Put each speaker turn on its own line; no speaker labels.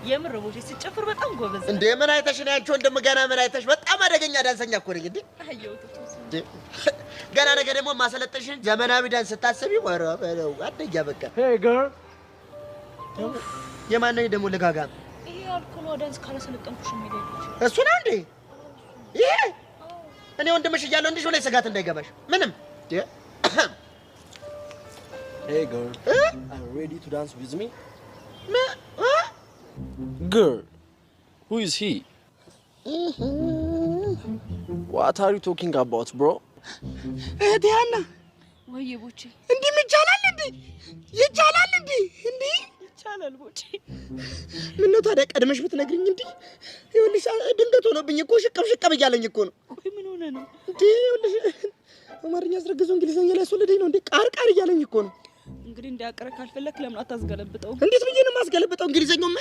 የምር ቦቼ፣ ስትጨፍር በጣም ጎበዝ ነህ።
እንዴ፣ ምን አይተሽ ነው ያንቺ ወንድም? ገና ምን አይተሽ? በጣም አደገኛ ዳንሰኛ እኮ ነኝ። እንዴ!
አየሁት እኮ እሱን።
እንዴ፣ ገና ነገ ደግሞ ማሰለጥንሽን ዘመናዊ ዳንስ ስታስቢ ወረ በለው አንደኛ በቃ።
Hey girl.
የማን ነው ደግሞ ልጋጋ?
ይሄ ያልኩህ ነው፣ ዳንስ ካላሰለጠንኩሽ የሚለኝ ልጅ።
እሱ ነው እንዴ? ይሄ እኔ ወንድምሽ እያለሁ እንዲህ ላይ ስጋት እንዳይገባሽ ምንም እንዴ።
Hey girl. Are you ready to dance with me?
እ?
Girl, who is he? What are you talking about, bro?
እህቴ ሀና።
ወይዬ ቦቼ።
እንዲህም ይቻላል እንዴ? ይቻላል እንዴ? እንዲህ?
ይቻላል ቦቼ።
ምነው ታዲያ ቀድመሽ ብትነግሪኝ። እንዲህ ይኸውልሽ ድንገት ሆኖብኝ እኮ ሽቅብ ሽቅብ እያለኝ እኮ ነው።
ቆይ፣ ምን ሆነ ነው?
እንዴ፣ ይኸውልሽ አማርኛ አስረግዞ እንግሊዝኛ ላይ ያስወለደኝ ነው እንዴ? ቃር ቃር እያለኝ እኮ ነው።
እንግዲህ እንዲያቀረ ካልፈለክ ለምን አታስገለብጠው?
እንዴት ብዬ ነው የማስገለብጠው? እንግሊዝኛው መ